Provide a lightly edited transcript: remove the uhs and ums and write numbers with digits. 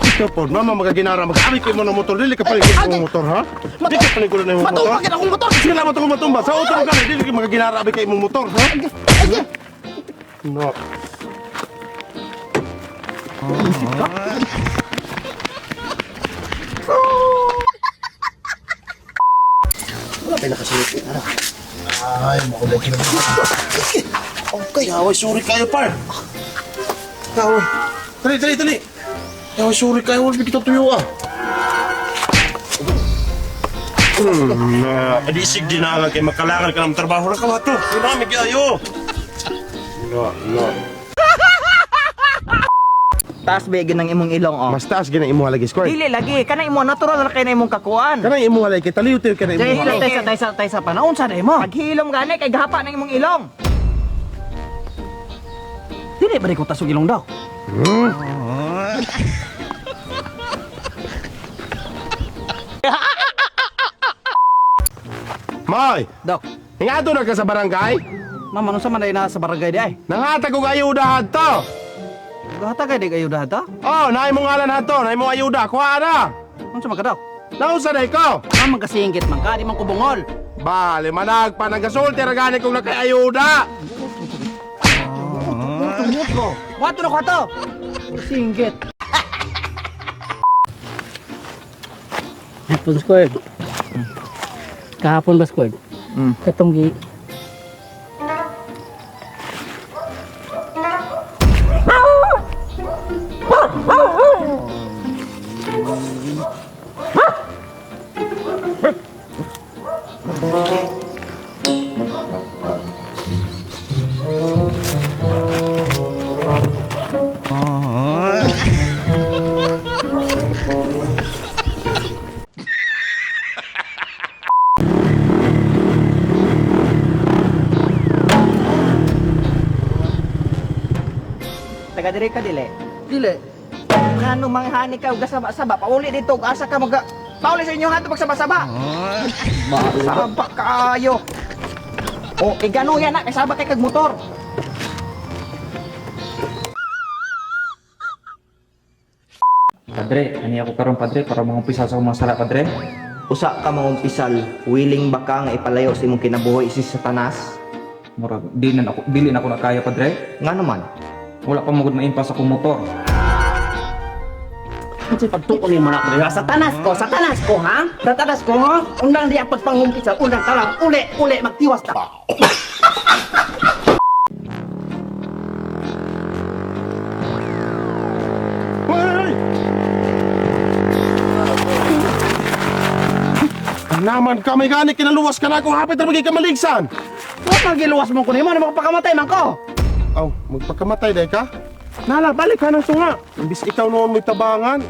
Ikaw po, mama magaginara, mag-abi kayo mo ng motor. Dili ka paligid mo motor, ha? Dili ka paligid na yung motor. Matumba kita akong motor. Sige lang matong matumba. Sa utro ka na, dili ka magaginara abi kay imong motor, ha? No. Wala pa nakasulot. Ay, makulay ka na. Okay. Yaway, sorry kayo, par. Yaway. Dali, dali, dali. Yaway, sorry kayo. Wala kita tuyo, ah. Adi isig dinangan kay makalangan ka ng trabaho na kawato. Dinamig kayo. No, no. Taas ba ng imong ilong oh. Mas taas gina imo lagi square. Dili lagi kanang imo natural na kay na imong kakuan. Kanang imo lagi kay taliw tayo kanang imo. Dili. Taysa, taysa, taysa pa. Naunsa na mo? Paghilom gani kay gahapa ng imong ilong. Dili ba ko tasog ilong daw? Moy, Dok, hingato na ka sa barangay. mama unsa man na sa barangay di ay? Nangatag og ayuda hadto. Gahatag ay ayuda ta? Oh, naay mo ngalan hadto, naay mo ayuda. Kuha na. Unsa man ka dok? Nausa na ikaw. Mama kasingit man ka, di man ko bungol. Bale, manag pa nagasulti ra gani kung nakayuda. Wato na ko ato. Singgit. Hapon squared. Kahapon ba squared? Mm. Katong gi Taga diri ka dili. Dili. Ngano manghani ka og gasaba-saba pauli dito og asa ka maga pauli sa inyo hanto pagsaba-saba. Saba kaayo. O igano yan na kay saba kay kag motor. Padre, ani ako karon padre para mangumpisal sa akong mga sala padre. Usa ka mangumpisal, willing ba ka nga ipalayo sa imong kinabuhi si Satanas? Murag di na ako dili na ako nakaya padre. Ngano man? Wala pa magud maimpas akong motor. Kasi pagtukon ni mo na ako sa tanas ko, sa tanas ko ha? Sa tanas ko ha? Unang diya pagpangumpisal, unang talang, uli, uli, magtiwas ta. Hoy! Naman ka, may gani, kinaluwas ka na ako. Hapit na magiging kamaligsan. Wa man giluwas mo ko nimo, na magpakamatay man ko. Aw, magpakamatay day ka? Nala, balik ka ng sunga. Imbis ikaw noon may tabangan.